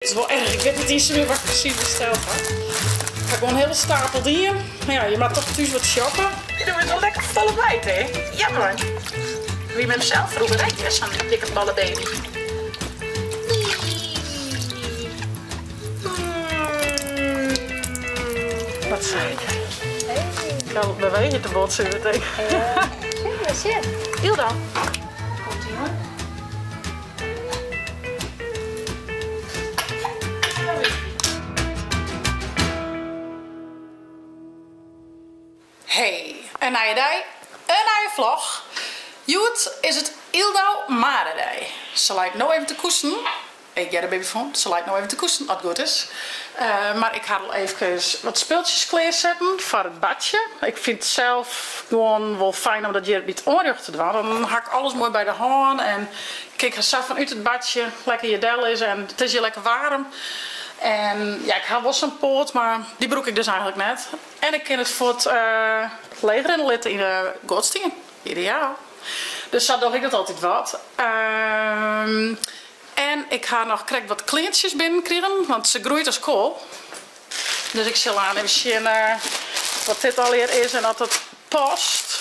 It is wol erch, ik wit net iens mear wat ik presys besteld ha. Ik ha gewoan in hiele stapel dien. Mar ja, je moatte toch thús wat shoppe. Doe is wel lekker folle meid, hè? Ja, man. Wie mem zelf vroeger ek, hè, zo'n dikke bolle baby. Wat sei ik? Ik kan bewege te botsen, weet ik. Ja, sjen. Hilda. Komt ie oan. Hey, in nije dei, in nije vlog. Hjoed is it Yldau Maredei. Se leit no even te koesen. Ik hear de babyfoon. Se leit no even te koesen, as it goed is. Mar ik ha al eefkes wat spultsjes klearsetten foar it badsje. Ik fyn it sels gewoan wol fijn om dat hjir by it oanrjocht te dwaan. Dan ha ik alles moai by de hân en kin ik har sa fanút it badsje lekker hjir dellizze en it is hjir lekker waarm. En ja, ik ha wol sa'n poat, mar dy brûk ik dus eigentlik net. En ik kin it fuort leechrinne litte yn de goatstien. Ideaal. Dus sa doch ik dat altyd wat. En ik ha noch krekt wat kleantsjes binnenkrigen, want se groeit as koal. Dus ik sil aan even sjen wat dit allegear is en oft dat past.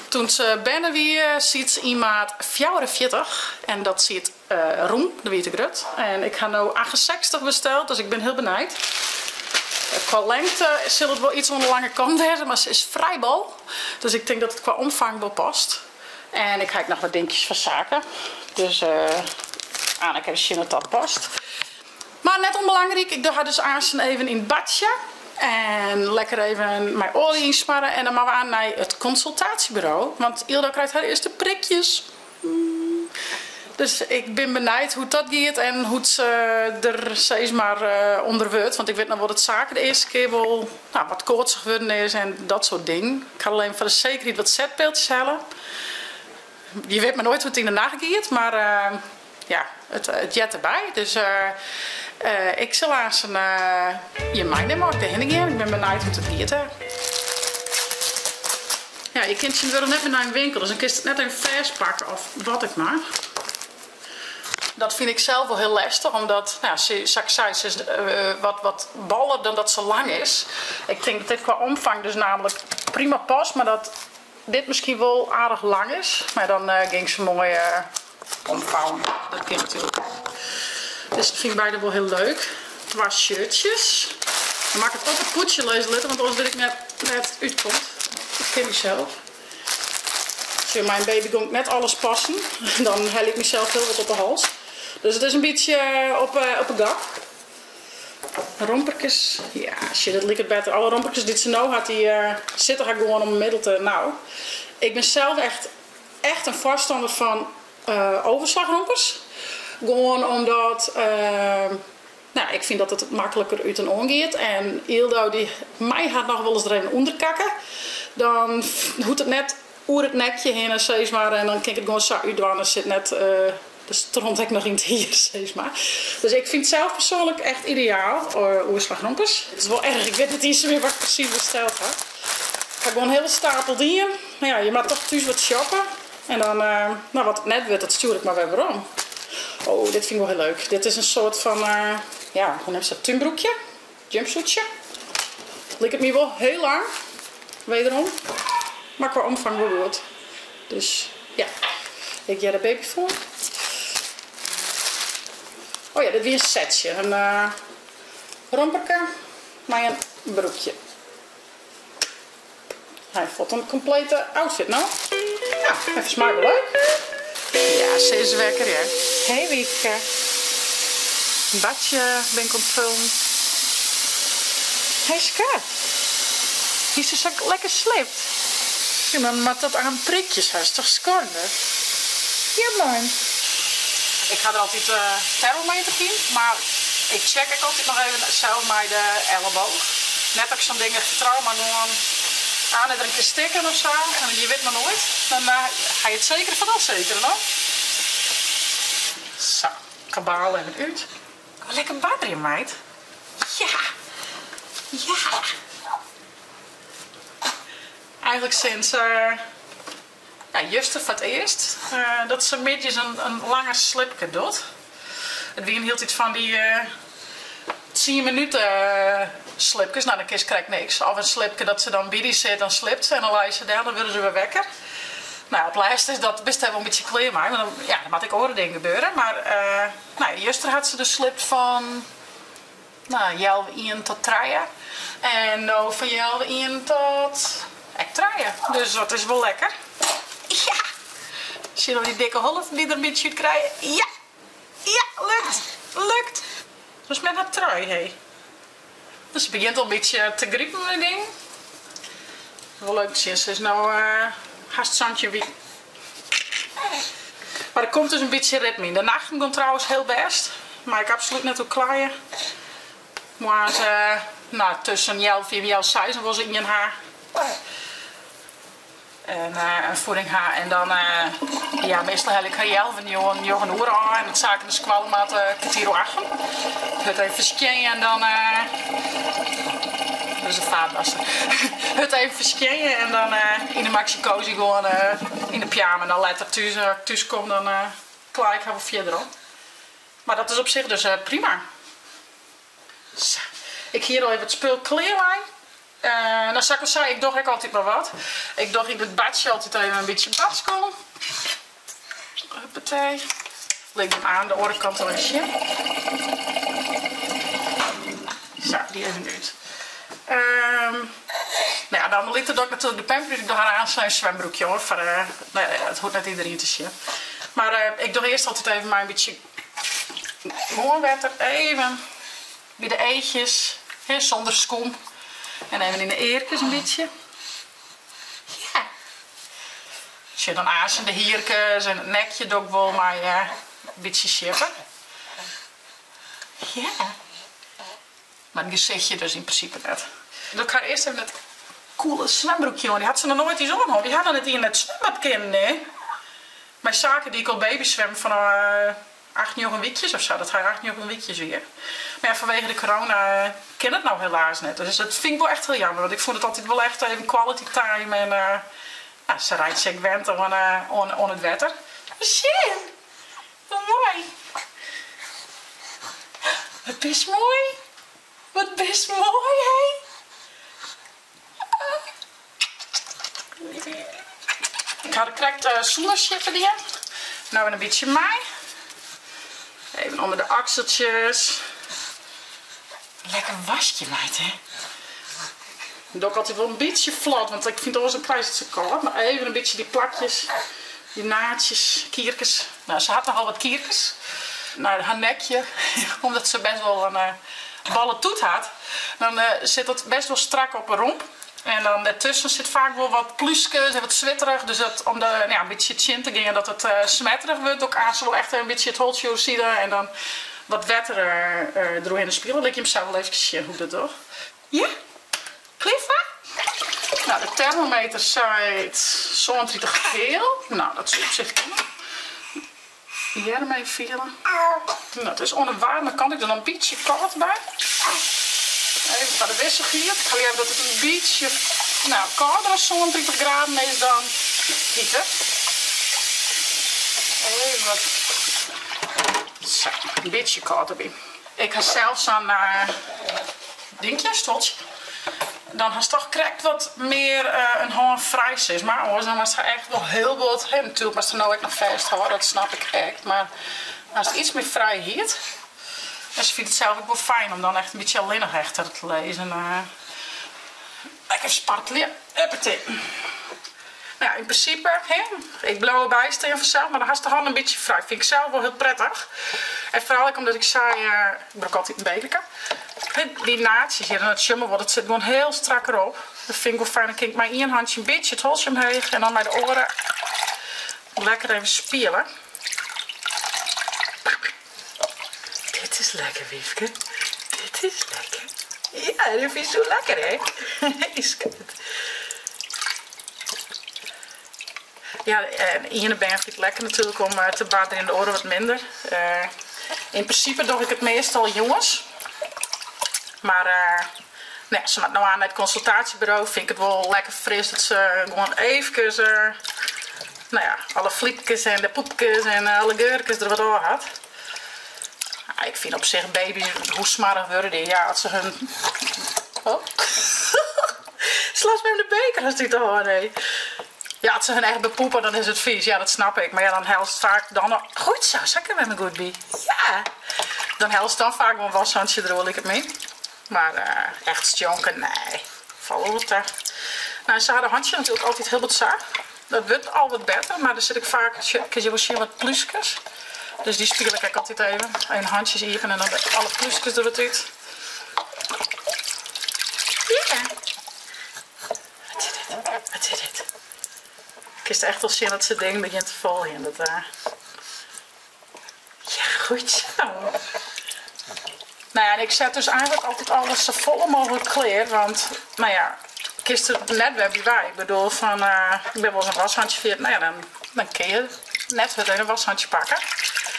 Toen se berne wie, siet se yn maat 44 en dat siet rûm, dat wie te grut. En ik ha no 68 besteld, dus ik bin hiel benijd. Kwa lengte sil it wol iets oan de lange kant wêze, mar se is frij bol. Dus ik tink dat it kwa omfang wol past. En ik ha ek noch wat dinkjes foar saken. Dus aan ik even sjen oft dat past. Mar net ûnbelangryk, ik doch har dus aansten even yn it badsje. En lekker even mei oalje ynsmarre. En dan moatte we aan nei it konsultaasjeburo. Want Yldau krijt har earste prikjes. Dus ik bin benijd hoe't dat giet en hoe't se der sis mar ûnder wurdt. Want ik wit noch wol dat Sake de earste kear wol nou, wat koartsich wurden is en dat soart dingen. Ik ha al even foar de sekerheid wat setpiltsjes helle. Je wit mar noait hoe't it yn de nacht giet, mar ja, it heart derby. Dus ik sil aansten jim meinimme as ik dêrhinne gean. Ik bin benijd hoe't it giet dêr. Ja, je kinne tsjintwurdich net mear nei in winkel, dus dan kinst it net even fêstpakke of wat ek mar. Dat fyn ik sels wol hiel lestich, omdat, nou ja, sa't ik sei, se is wat, wat boller dan dat se lang is. Ik tink dat dit kwa omfang dus namelijk prima past, mar dat dit miskien wol aardich lang is. Mar dan gean ik se moai omfouwen. Dat kin natuerlik. Dus dat fyn ik beide wol hiel leuk. Twa shirtsjes. Dan moat ik it op it pûdsje lizze litte, want oars wit ik net wêr't it útkomt. Ik kin mysels. Sjoch, mei in baby gong net alles passen. Dan helje ik mysels hiel wat op 'e hals. Dus it is in bytsje op 'e gok. Romperkes, ja, sjoch, dat liket better. Alle romperkes dy't se no hat, dy sitte har gewoan om 'e middel te nau. Ik bin sels echt, echt in foarstanner fan overslagrompers. Gewoan omdat, nou, ik fyn dat it makliker út en oan giet. En Yldau dy mei har noch wolris der even ûnder kakke. Dan hoecht it net oer it nekje hinne, sis mar. En dan kin ik it gewoan sa útdwaan. Dan sit net de stront ek noch yn it hier, sis mar. Dus ik fyn it sels persoanlik echt ideaal, oerslachrompers. It is wol erch, ik wit net iens mear wat ik presys besteld ha. Ik ha gewoan in hiele stapel dien. Mar ja, je moatte toch thús wat shoppe. En dan, nou, wat it net wurdt, dat stjoer ik mar wer werom. Oh, dit fyn ik wol hiel leuk. Dit is in soart fan, ja, hoe neamst dat, túnbroekje? Jumpsuitsje. Liket my wol hiel lang, wederom. Mar kwa omfang wol goed. Dus ja, ik hear de babyfoon. Oh ja, dit wie in setsje. In romperke mei in broekje. Hy fot in komplete outfit no. Ja, neffens my wol leuk. Ja, se is wekker hear. Hey Wiepke. In badsje bin ik oan it fullen. Hey skat. Hiest sa lekker sliept? Ja, mar moat dat aan prikjes ha, is toch skande? Ja man. Ik ha der altyd termometer yn, mar ik check ek altyd noch even sels mei de elleboog. Net dat ik sa'n ding echt fertrou, mar gewoan aan der in kear stikken of sa. En je wit mar noait. Dan ha je it sekere fan it ûnsekere, no? Sa, kabaal even út. Lekker badderje, meid. Ja, ja. Eigenlik sinds ja, juster foar it earst dat se middeis in langer slipke docht. It wiene hieltyd fan dy tsien minuten slipkes. No, dan kinst krekt niks. Of in slipke dat se dan by dy sit, dan sliept se en dan lei se del, dan wurde se wer wekker. No, op lêst is dat, bist dêr wol in bytsje klear mei, want dan, ja, der moat ek oare dingen gebeure. Mar no ja, juster hat se dus sliept fan, no, healwei ien tot trije. En no fan healwei ien tot ek trije. Dus dat is wol lekker. Ja! Sjen of dy dikke holle fan dy der in bytsje út krije. Ja! Ja, lukt! Lukt! Dus met haar trui, hé. Dus se begjint al in bytsje te gripen mei dingen. Wol leuk te sjen, se is no hast 17 wiken. Mar der komt dus in bytsje ritme yn. De nachten gongen trouwens hiel bêst. Mei ik absolút net oer kleie. Moarns no, tusken healwei fiif en healwei seis wol se ien ha. En in voeding ha en dan ja, meastal helje ik har healwei njoggen, njoggen oere ôf en dat Sake nei skoalle moat kertier oer achten. Hurd even ferskjinje en dan dat is de vaatwasser. Hurd even ferskjinje en dan yn de Maxi-Cosi gewoan yn de pyjama en dan letter thús, as ik thús kom dan klaai ik har wol fierder op. Mar dat is op sich dus prima. Sa, ik hie al even it spul klear lein. No, sa't ik al sei, ik doch ek altyd mar wat. Ik doch yn it badsje altyd even in bytsje badskom. Huppatee. Lit ik him aan de oare kant al even sjen. Sa, dy even út. No ja, dan lit ik natuerlik de pamper út. Ik doch har aanst in swembroekje oan foar, no ja, it hoecht net iderien te sjen. Mar ik doch earst altyd even mei in bytsje gewoan wetter even by de eachjes, hè, sûnder skûm. En even yn de earkes in bytsje. Ja. Sjoch, dan aanst de hierkes en it nekje doch ik wol mei in bytsje sjippe. Ja. Mar it gesichtje dus yn prinsipe net. Doch ik har earst even it koele swembroekje oan. Dy hat se noch noait iens oan hân. Wy ha noch net ien net swimbad kinnen, nee. Mei Sake die ik al babyswimmen fan acht, njoggen wykjes of sa, dat hy acht, njoggen wykjes wie. Mar ja, fanwege de corona kin it no helaas net. Dus dat fyn ik wol echt hiel jammer, want ik fûn it altyd wol echt even quality time en ja, se reitsje ek wend oan, oan it wetter. Sjen, wat moai. Wat bist moai. Wat bist moai, hé. Ik ha der krekt sûnder sjippe dien. No in bytsje mei. Even ûnder de akseltsjes. Lekker waskje, meid, hè? Dat doch ik altyd wol in bytsje flot, want ik fyn it oars dan krijst it sa kâld. Mar even in bytsje dy plakjes, dy naadsjes, kierkes. No, se hat nochal wat kierkes. No, har nekje, omdat se best wol in bolle toet hat, dan sit dat best wol strak op 'e romp. En dan dêrtusken sit faak wol wat plúskes en wat switterich. Dus dat, om de, no ja, in bytsje tsjin te gean dat it smetterich wurdt, doch ik aanst wol echt even in bytsje it holtsje oerside en dan wat wetter deroerhinne spiele. Lit ik jim sa wol eefkes sjen hoe't ik dat doch. Ja? Klear foar? No, de termometer seit 37 heal. No, dat soe op sich kinne. Earm even fiele. No, it is oan de waarme kant. Ik doch noch in bytsje kâld derby. Even foar de wissichheid. Ik ha leaver dat it in bytsje, no, kâlder as 37 graden is dan hiter. Even wat, sa, in bytsje kâld derby. Ik ha sels sa'n dinkje, stuoltsje. Dan hast toch krekt wat mear in hân frij sis mar. Oars dan moatst har echt wol hiel bot, hè, natuerlik moatst har no ek noch fêsthâlde, dat snap ik ek, mar hast iets mear frijheid. En se fynt it sels ek wol fijn om dan echt in bytsje allinnich efter te lizzen. Lekker spartelje. Huppatee. No ja, yn prinsipe, hè, ik bliuw derby stean fansels, mar dan hast de hannen in bytsje frij. Fyn ik sels wol hiel prettig. En foaral ek omdat ik sei, ik brûk altyd in bekerke. Dy naadsjes hjir, en dat sjoch mar wol, dat sit gewoan hiel strak erop. Dat fyn ik wol fijn, dan kin ik mei ien hantsje in bytsje it holtsje omheech en dan mei de oare lekker even spiele. Dit is lekker, wyfke. Dit is lekker. Ja, dit fynst sa lekker, hè? Skat. Ja, en iene bern fynt it lekker natuerlik om te badden en de oare wat minder. Yn prinsipe doch ik it meastal jûns. Mar no ja, se moat no oan nei it konsultaasjeburo. Fyn ik it wol lekker fris dat se gewoan eefkes no ja, alle flypkes en de poepkes en alle geurkes der wat ôf hat. Maar ik fyn op sich baby's, hoe smoarch wurde dy? Ja, as se hun. Oh. Slast mem de beker hast út de hân, hé. Ja, as se hun echt bepoepe, dan is it fies. Ja, dat snap ik. Mar ja, dan hellest faak dan. Goed zo, sa kin mem der goed by. Ja! Dan hellest dan faak wol in washantsje deroer, liket my. Mar echt stjonken, nee. Falt wol ta. Nou, se ha de hantsjes natuerlik altyd hiel bot sa. Dat wurdt al wat better, mar der sit ek faak, kinne je wol sjen, wat plúskes. Dus dy spiel ik ek altyd even. Even hantsjes iepen en dan alle plúskes der wat út. Ja. Wat is dit? Wat is dit? Kinst echt wol sjen dat se dingen begjint te folgjen. Dat, uh... Ja, goed zo. Nou ja, en ik set dus eigentlik altyd alles sa folle mooglik klear, want nou ja, kinst der net wer by wei. Ik bedoel fan, uh, ik bin wolris in washantsje ferjitten, nou ja, dan, dan kinne je net hurd even in washantsje pakke.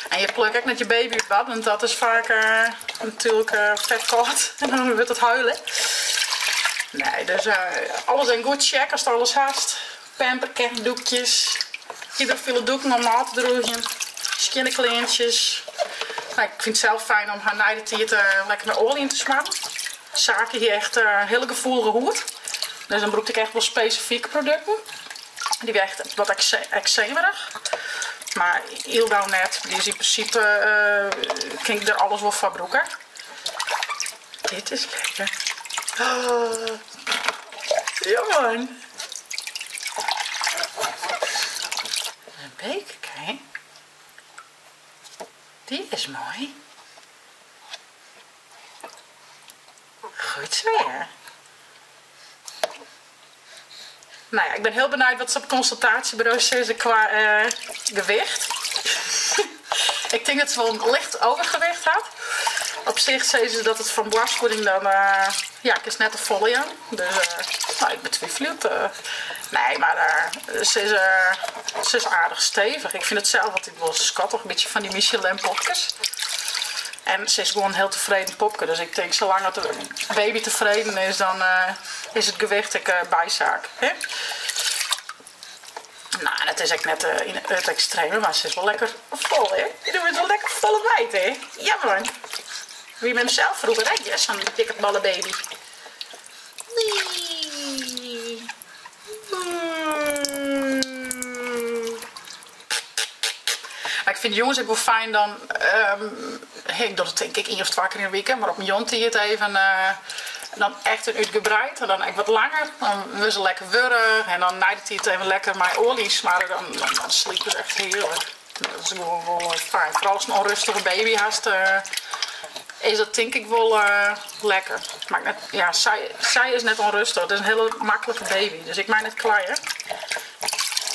En je plukke ek net je baby út bad, want dat is faak uh, natuerlik uh, fet kâld en dan wurdt it huilen. Nee, dus uh, alles even goed check ast alles hast. Pamperke, doekjes, hydrofiele doeken om ôf te droegjen, skjinne kleantsjes. Nou, ik fyn it sels fijn om har nei de tiid lekker mei oalje yn te smarren. Sake hie echt in hiele gefoelige hûd, dus dan brûkte ik echt wol spesifike produkten. Dy wie echt wat eksemerich, mar hielendal net. Dy is yn prinsipe, kin ik der alles wol foar brûke. Dit is lekker. Oh, ja man. Een beker, kijk. Die is mooi. Goed zo, ja. Nou ja, ik ben hiel benijd wat se op it konsultaasjeburo sizze kwa gewicht. Ik tink dat se wol in licht overgewicht hat. Op sich sizze se dat it fan boarstvoeding dan, ja, kinst net te folle jaan. Dus no, ik betwifelje it. Nee, mar se is, se is aardich stevich. Ik fyn it sels altyd wol skattich, in bytsje fan dy Michelin popkes. En se is gewoan in hiel tefreden popke, dus ik tink salang as de baby tefreden is, dan is it gewicht ek bysaak. Hè? Nou, en it is ek net yn it ekstreme, mar se is wol lekker fol, hè? Do bist wol lekker folle meid, hè? Ja, man. Wie mem sels froeger ek, ja, sa'n dikke bolle baby. Mar ik fyn it jûns ek wol fijn dan, ik doch it tink ik ien of twa kear yn 'e wike, mar op in jûntiid even dan echt in útgebreid en dan ek wat langer. Dan wurde se lekker wurch en dan nei de tiid even lekker mei oalje ynsmarre, dan dan sliepe se echt hearlik. Dat is gewoan wol fijn. Foaral ast in ûnrêstige baby hast, is dat tink ik wol lekker. Mar net, ja, sy, sy is net ûnrêstich. It is in hiele maklike baby, dus ik mei net kleie.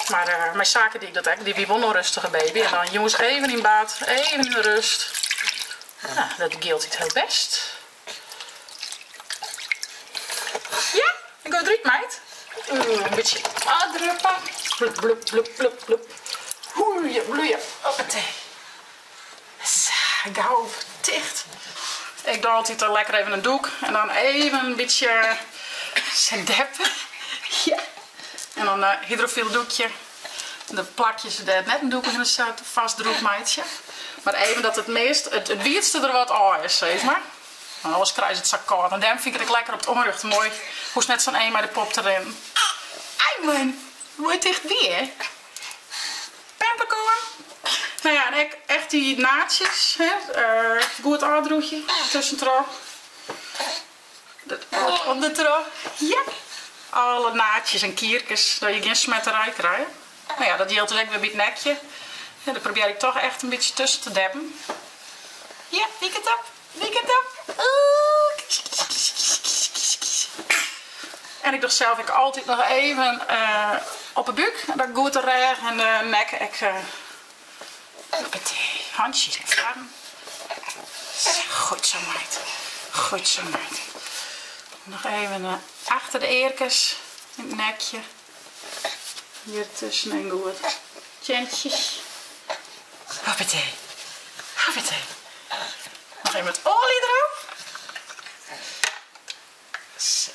Mar mei Sake die ik dat ek, dy wie wol in ûnrêstige baby. En dan jûns even yn bad, even yn de rêst. Nou, dat gie altyd hiel bêst. Ja, ik go derút meid. Oeh, in bytsje ôfdruppe. Blup, blup, blup, blup, blup. Oeie, bloeie. Hoppatee. Sa, gau ticht. Ik doch altyd lekker even in doek en dan even in bytsje deppe. Ja. En dan in hydrofiel doekje. De plakjes dêr't net in doek oerhinne sit, fêst drûch meitsje. Mar even dat it meast, it wietste der wat ôf is, sis mar. Want oars krije se it sa kâld. En dêrom fyn ik it ek lekker op it oanrjocht. Moai, hoechst net sa'n ein mei de pop te rinnen. Ai man, moai tichtby hè. Pamperkoarn. Nou ja, en ek echt dy naadsjes, hè, goed ôfdrûgje tuskentroch. Dat om de troch. Ja. Alle naadsjes en kierkes, dat je gjin smetterij krije. Nou ja, dat jildt dus ek wer by it nekje. Ja, dêr probearje ik toch echt in bytsje tusken te deppen. Ja, wie kant op, wie kant op. Oeh, kies, kies, kies, kies, kies, kies, kies. En ik doch sels ek altyd noch even op 'e búk, dat goed de rêch en de nekke ek Hoppatee, hantsjes nei foaren. Goed zo meid, goed zo meid. Noch even achter de earkes, yn it nekje. Hjir tusken en goed. Tjentjes. Hoppatee, hoppatee. Noch even wat oalje derop. Zo.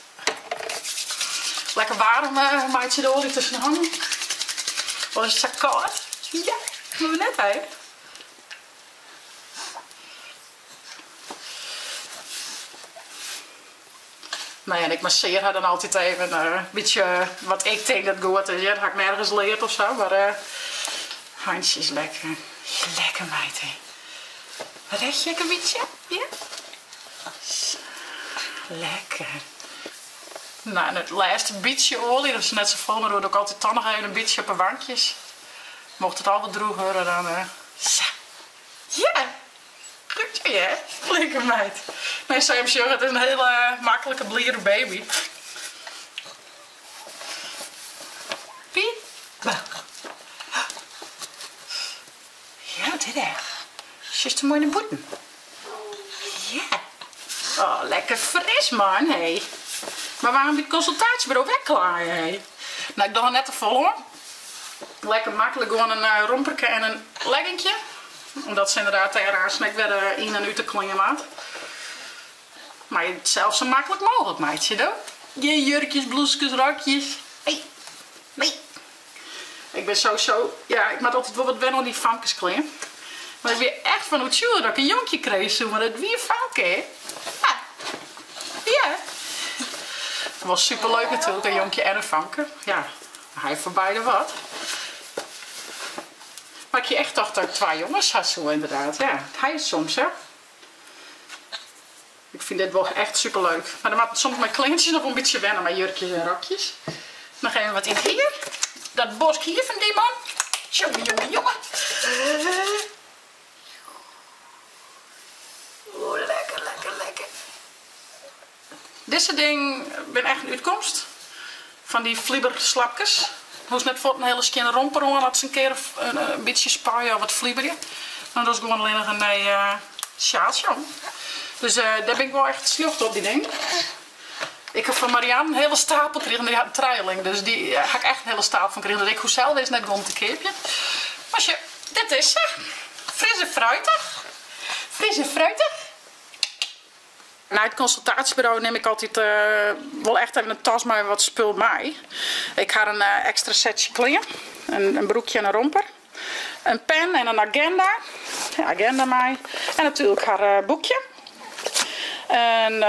Lekker waarm meitsje de oalje tusken de hannen. Wat is it sa kâld? Ja, moatte we net hé. Nee, en ik massear har dan altyd even in bytsje wat ik tink dat goed is. Ja, dat ha ik nergens leard of sa, mar Hansje is lekker. Lekker meid, hè. Red je ek in bytsje? Ja? Sa, lekker. Nou, en it lêste bytsje oalje, dat is net safolle, mar doe ik altyd toch noch even in bytsje op 'e wankjes. Mocht it al wat drûch wurde, dan sa. Ja! Goed zo, hè? Flinke meid. Nee, sa jim sjogge, it is in hiele maklike, bliere baby. Wie? Ja, wat is dat? Sjochst der moai nei bûten? Ja. Oh, lekker fris man, hé. Mar waarom by it konsultaasjeburo wer klaaie, hé? Nou, ik doch der net te folle oan. Lekker maklik gewoan in romperke en in legginkje. Omdat se inderdaad dêr aanst ek wer yn en út de klean moat. Mar je it sels sa maklik mooglik meitsje, do. Gjin jurkjes, bloeskes, rokjes. Nee, nee. Ik bin sowieso, ja, ik moat altyd wol wat wenne oan dy famkesklean. Mar ik wie echt fan oertsjûge dat ik in jonkje krije soe, mar it wie in famke, hè. Ja. Ja. Wol superleuk natuerlik, in jonkje en in famke. Ja, hy foar beide wat. Mar ik hie echt tocht dat ik twa jonges ha soe, inderdaad. Ja, hy is soms, hè. Ik fyn dit wol echt superleuk. Mar dan moat soms mei kleantsjes noch wol in bytsje wenne, mei jurkjes en rokjes. Noch even wat yn it hier. Dat bosk hier fan dy man. Jonge, jonge, jonge. Oeh, lekker, lekker, lekker. Dizze ding bin echt in útkomst. Fan dy fliberslapkes. Hoechst net fuort in hiele skjinne romper oan as se in kear in bytsje spuie of wat fliberje. Dan dochst gewoan allinnich in nij sjaaltsje om. Dus dêr bin ik wol echt sljocht op, dy ding. Ik ha fan Marianne in hiele stapel krigen, dy hat in trijeling, dus dy ha ik echt in hiele stapel fan krigen. Dus ik hoech sels earst net guon te keapjen. Mar sjoch, dit is se. Fris en fruitich. Fris en fruitich. Nei it konsultaasjeburo nim ik altyd wol echt even in tas mei wat spul mei. Ik ha in ekstra setsje klean, in broekje en in romper. In pen en in agenda. Ja, agenda mei. En natuerlik har boekje. In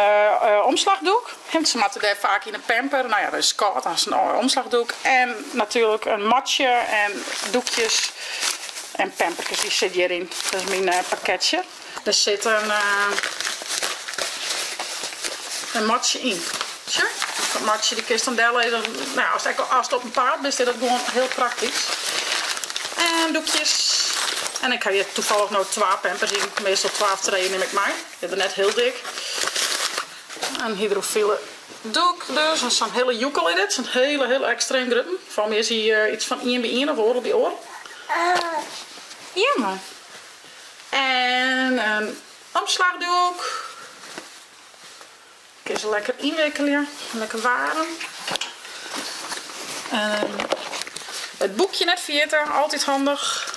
omslachdoek. Want se moatte dêr faak yn 'e pamper. No ja, dat is kâld, dan is in omslachdoek. En natuerlik in matsje en doekjes en pamperkes, dy sit hjiryn. Dat is myn pakketsje. Der sit in matsje yn. Sjoch, dat matsje dy kinst dan dellizze. No, ast ek ast op 'en paad bist, is dat gewoan hiel praktysk. En doekjes. En ik ha hjir toevallig no twa pampers yn. Meastal twa of trije nim ik mei. Dit is net hiel dik. In hydrofile doek dus. En sa'n hiele joekel is dit. Sa'n hiele, hiele ekstreem grutten. Foar my is hy iets fan ien by ien of oardel by oardel. Ja, mar. En in omslachdoek. Kin se lekker ynwikkelje, lekker waarm. En it boekje net ferjitte, altyd handich.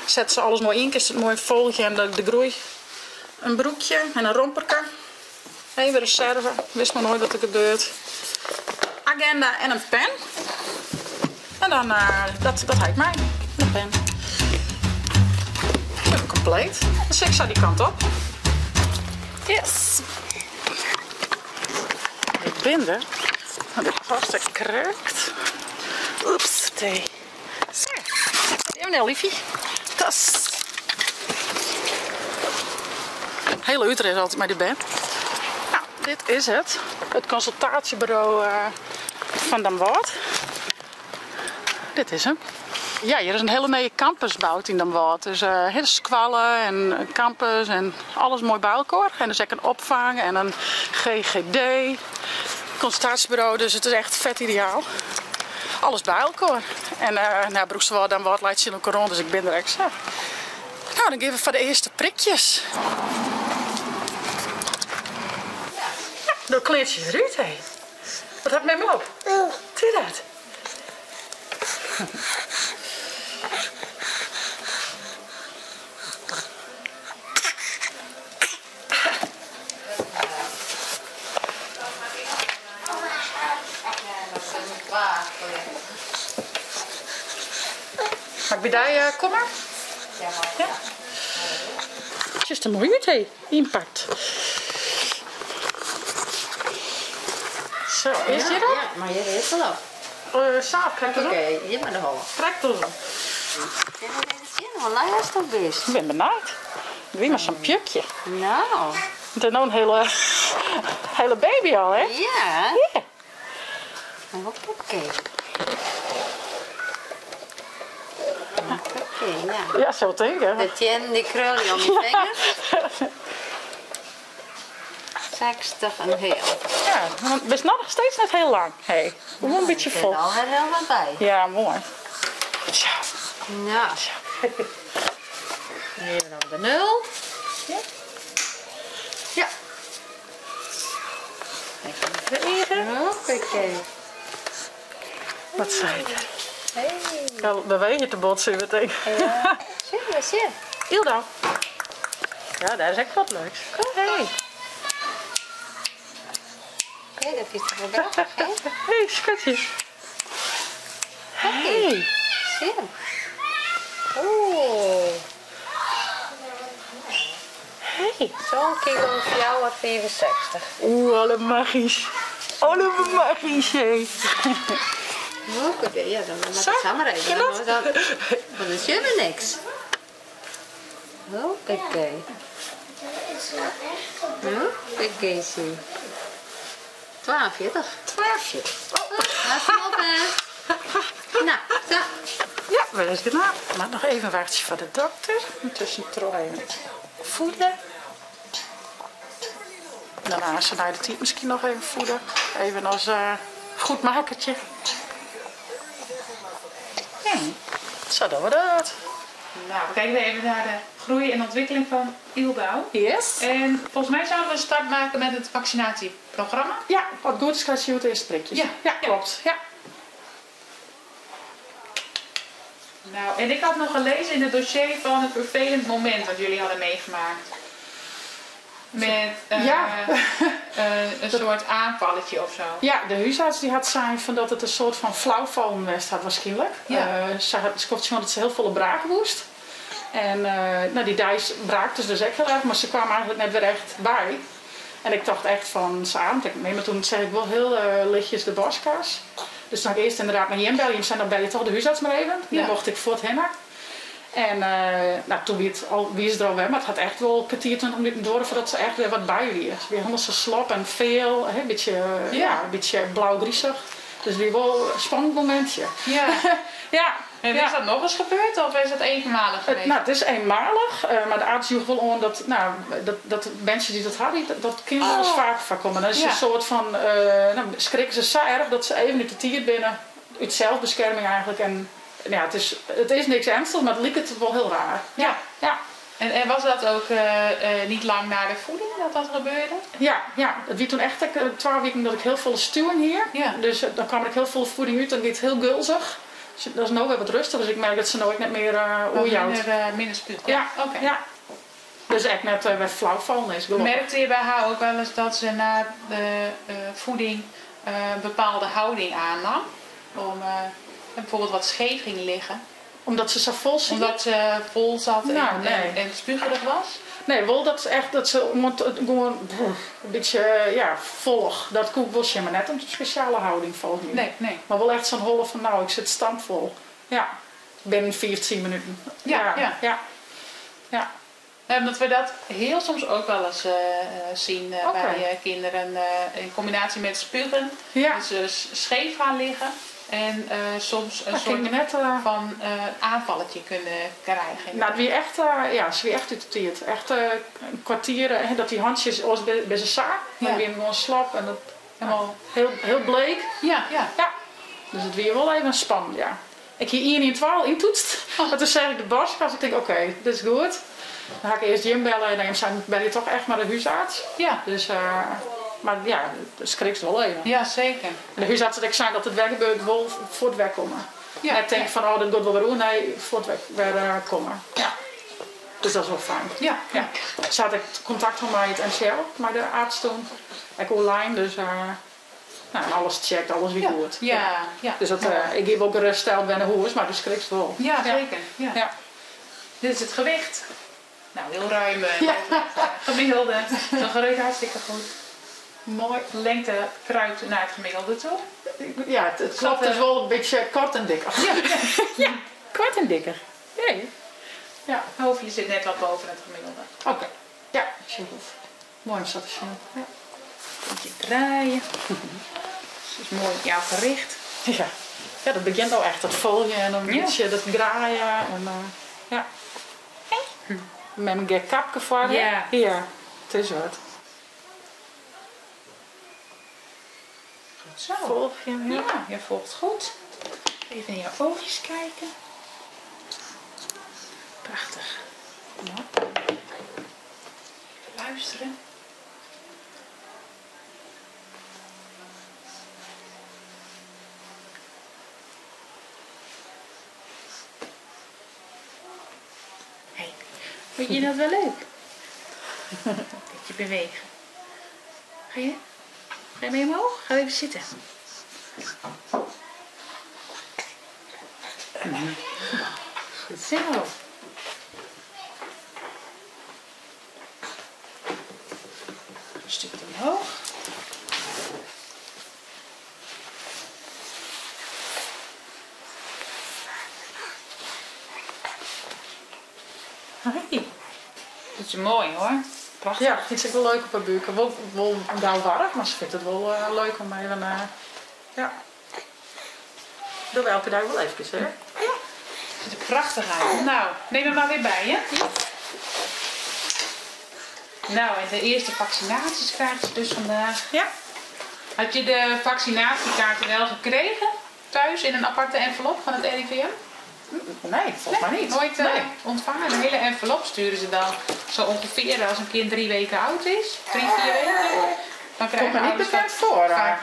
Set se alles moai yn, kinst it moai folgje en de groei. In broekje en in romperke. Even reserve, wist mar noait wat der gebeurt. Agenda en in pen. En dan, uh, dat, dat ha ik mei. In pen. Even kompleet. Dan sil ik sa dy kant op. Yes. Ik bin der. Dit past ek krekt. Oeps, thee. Sa. Even nei liefie. Tas. Hele útris altyd mei dy bern. Nou, dit is it. It konsultaasjeburo eh, fan Damwâld. Dit is him. Ja, hjir is in hiele nije campus boud yn Damwâld. Dus uh, hiele skoalle en in campus en alles moai by elkoar. En der is ek in opfang en in GGD, konsultaasjeburo. Dus it is echt fet ideaal. Alles by elkoar. En uh, nou, Broeksterwâld, Damwâld leit tsjin elkoar oan, dus ik bin der ek sa. Nou, dan gean we foar de earste prikjes. Ja, de kleantsjes derút, hé. Wat hat mem op? Wat is dat? Mei ik by dy komme? Ja. Sjochst der moai út, hé. Ynpakt. Zo, is hjir op? Ja, mar hjir is al op. Sa, krekt Oké, hjir mei de holle. Krekt op. Kinne we even sjen hoe lang ast al bist? Ik bin benijd. Wie mar sa'n pjukje. No. Het is no in hele, hele baby al, hè? Ja. Ja. Hoppakee. Hoppakee, nou. Ja, zo denken. De teannen die krulje om je vingers. 60 en heel. Ja, want het is nog steeds net heel lang. Hey, gewoon een beetje Er zit vol. alweer heel wat bij. Ja, mooi. Tja. Nou. Even op de nul. Ja. Ja. Even wegen. Hoppakee. Wat zei het? Hey. Ja, we wegen te botsen, meteen. Ja. Zie je, zie je. Ilda. Ja, daar is echt wat leuks. Hey. Oké, dat is toch wel grappig, hè? Hey, schatje. Hey. Zie je. Oeh. Hey. Zo'n kilo 4,65. Oeh, alle magisch. Alle magisch, hé. Oké, ja, dan moet Zo, het samen even. kan dat? Dan, want dan zien we niks. Hoppakee. Hoppakee, zie. 42. 42. Laat hem op, hè. Nou, zo. Ja, dat is gedaan. Maar nog even wachten voor de dokter. Intussen trouw even voeden. Daarna ze naar de tijd misschien nog even voeden. Even als goed makertje. Ja, zo doen we dat. Nou, we kijken weer even naar de groei en ontwikkeling van Ildau. Yes. En volgens mij zouden we een start maken met het vaccinatieprogramma. Ja, wat goed is, krijg je het eerste prikjes. Ja. Ja, klopt. Ja. Nou, en ik had nog gelezen in het dossier van het vervelend moment wat jullie hadden meegemaakt. Met Ja. een soort aanvalletje of zo. Ja, de huisarts die had zijn van dat het een soort van flauwvallen was had waarschijnlijk. Ja. Ze had, ze kon dat ze heel volle braak woest. En nou, die dijs braakte ze dus echt heel erg, maar ze kwam eigenlijk net weer echt bij. En ik dacht echt van, ze ademt ik mee. Maar toen zei ik wel heel lichtjes de borstkas. Dus toen had ik eerst inderdaad naar Jem bellen. Jem zei, dan bel je toch de huisarts maar even. Ja. Dan mocht ik voort heen. En nou, toen wie het al, wie is er al weer, maar het had echt wel een kwartier, 20 minuten door voordat ze echt weer wat bij wie. Ze weer helemaal zo slap en veel, hè, een beetje, ja, een beetje blauw-griezig. Dus weer wel een spannend momentje. Ja. Ja. En ja. is dat nog eens gebeurd of is dat eenmalig geweest? Nou, het is eenmalig, maar de arts joeg wel aan dat, nou, dat mensen die dat hadden, dat kan wel eens vaak voorkomen. Dat is Ja. een soort van, nou, schrikken ze zo erg dat ze even uit de tier binnen, uit zelfbescherming eigenlijk. En ja, het is niks ernstigs, maar het liep het wel heel raar. Ja. Ja. En was dat ook niet lang na de voeding dat dat gebeurde? Ja, ja. Het wie toen echt 12 weken dat ik heel veel stuwing hier. Ja. Dus dan kwam ik heel veel voeding uit en werd heel gulzig. Dus dat is nou weer wat rustiger, dus ik merk dat ze nooit net meer oerjouwt. Minder spuug. Ja, oké. ja. Dus echt net weer flauw vallen is. Gelukkig. Merkte je bij haar ook wel eens dat ze na de voeding een bepaalde houding aannam? Om bijvoorbeeld wat scheef ging liggen? Omdat ze zo vol zit? Omdat ze vol zat Nou, nee. en spugerig was? Nee, wel dat ze echt dat ze gewoon een beetje, ja, volg. Dat koek was je maar net een speciale houding volgens mij. Nee, nee. Maar wel echt zo'n holle van nou, ik zit stampvol. Ja, binnen 14 minuten. Ja, ja. ja. Ja. Nee, omdat we dat heel soms ook wel eens zien Oké. bij kinderen in combinatie met spugen. Ja. Dus ze scheef gaan liggen en soms een Dat ging soort me net, van aanvalletje kunnen krijgen. Nou, het wie echt, ja, ze wie echt uit. Echt een kwartier, hè, dat die handjes was bij zijn zaak. Ja. Dan weer gewoon slap en dat Helemaal heel, heel bleek. Ja, ja. Ja. Dus het weer wel even spannend, ja. Ik hier 1 in 12 intoetst. Oh. Maar toen zei ik de borstkas, ik denk oké, dit is goed. Dan ga ik eerst Jim bellen en dan zei ik, bel je toch echt maar de huisarts. Ja. Dus, maar ja, dat schrikt wel even. Ja, zeker. En de huisarts had ik zei dat het werk gebeurt wel voor het werk komen. Ja. En ik denk van, oh, dat gaat wel weer doen. Nee, voor het werk weer komen. Ja. Dus dat is wel fijn. Ja, ja. Ze had ik contact met het MCL, met de arts toen. Ik online, dus nou, en alles checkt, alles weer Ja. goed. Ja, ja. Dus dat, ik geef ook geruststeld bij de hoes, maar dus schrikt wel. Ja, zeker. Ja. Ja. Dit is het gewicht. Nou, heel ruim. Ja. Gemiddelde. Dat groeit hartstikke goed. Moai. Lengte kruipt naar het gemiddelde toe. Ja, it klopt dus wol in bytsje kort en dikker. Ja, ja, koart en dikker. Nee. Ja. Hoofdje zit net wat boven het gemiddelde. Oké. Ja, goed. Moai om sa te sjen. Ja. Beetje draaien. Dus is moai op jou gericht. Ja. Ja, dat begjint no echt, dat folgjen en dan in bytsje dat graaien en ja. Mem in gek kapke foar je. Ja. Ja, it is wat. Goed zo. Folgjen, ja. Ja, je volgt goed. Even in je oogjes kijken. Prachtig. Ja. Even luisteren. Hey, vind je dat wel leuk? Beetje bewegen. Ga je? Ga je mee omhoog? Ga even zitten. Goed zo. Een stukje omhoog. Hoi. Dat is mooi hoor. Prachtig. Ja, vindt ze ek wol leuk op har búk. Wol, wol gau warch, mar se fynt it wol leuk om even, ja. Dogge we elke dei wol efkes, hè? Ja. Ziet er prachtich út. Nou, neem 'm mar wer by, hè? Nou, en de eerste vaccinaties krijgt ze dus vandaag. Ja. Had je de vaccinatiekaarten wel gekregen thuis in een aparte envelop van het RIVM? Nee, volgens mij niet. Nooit Nee. ontvangen. Een hele envelop sturen ze dan zo ongeveer als een kind 3 weken oud is. 3, 4 weken. Dan Komt krijgen me niet ouders bekend dat voor, hè?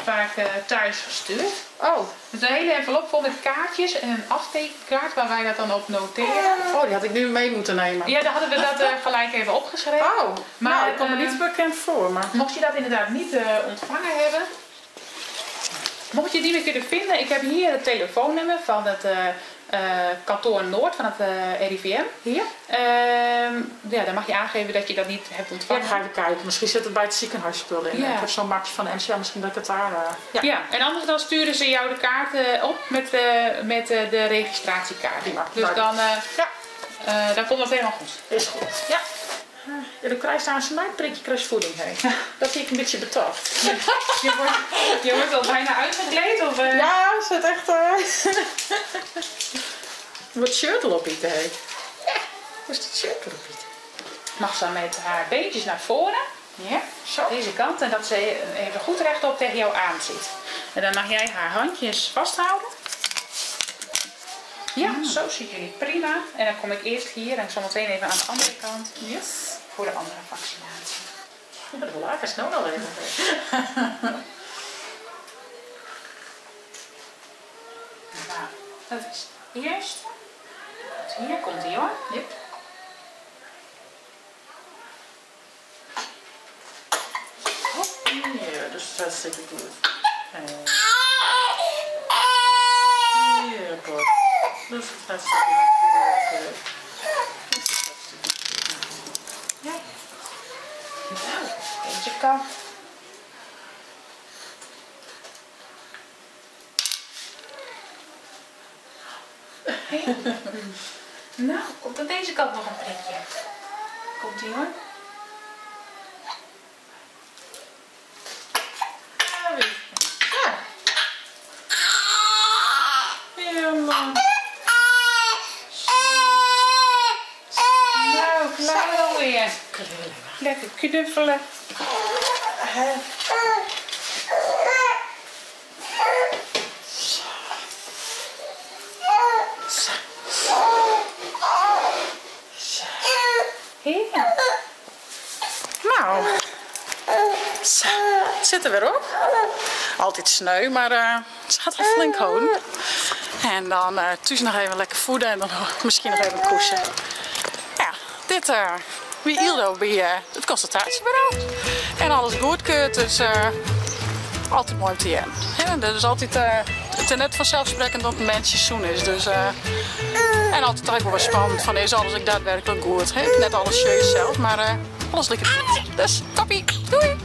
vaak thuis gestuurd. Oh. Dus een hele envelop vol met kaartjes en een aftekenkaart waar wij dat dan op noteren. Oh, die had ik nu mee moeten nemen. Ja, daar hadden we dat gelijk even opgeschreven. Oh, Maar, nou, dat komt me niet bekend voor. Maar... Mocht je dat inderdaad niet ontvangen hebben, mocht je het niet meer kunnen vinden, ik heb hier het telefoonnummer van het kantoor Noord van het RIVM. Ja. Ja, dan mag je aangeven dat je dat niet hebt ontvangen. Ja, ik ga even kijken. Misschien zit het bij het ziekenhuisspul in. Ja. Ik heb zo'n mapje van de MCL, misschien dat ik het daar ja. Ja, en anders dan sturen ze jou de kaarten op met de registratiekaart. Prima. Dus Duidelijk. Ja. dan komt dat helemaal goed. Is goed. Ja. Ja, dan krijg je aan zijn prikje krijg voeding heen. Dat vind ik een beetje betocht. Ja. Je wordt al bijna uitgekleed? Of? Ja, zit echt Wat shirt erop eten, hè? Ja, hoe is dat shirt erop eten? Mag ze met haar beentjes naar voren. Ja, zo. Deze kant. En dat ze even goed rechtop tegen jou aan zit. En dan mag jij haar handjes vasthouden. Ja, zo zitten jullie prima. En dan kom ik eerst hier en zometeen even aan de andere kant. Yes. Voor de andere vaccinatie. Ja, de laag is nou al even. Nou, dat is de eerste. Dus hier komt hij hoor. Yep. Ja, dus dat zit ik goed. Ja, goed. Dus dat zit ik goed. Ja. Nou, deze kant. Hey. Nou, komt aan deze kant nog een prikje. Komt ie hoor. Nou, klaar alweer. Lekker knuffelen. Nou, zo, het zit er weer op. Altijd sneu, maar het gaat wel flink houden. En dan thuis nog even lekker voeden en dan misschien nog even koesen. Ja, dit wie Ildo bij het consultatiebureau. En alles goedkeurt, dus altijd mooi om te zien. En dat is altijd het is net vanzelfsprekend dat een mensje zoen is. Dus en altijd eigenlijk wel wat spannend van is alles ik daadwerkelijk goed. Hè? Net alles jezelf, maar alles lekker goed. Dus toppie, doei!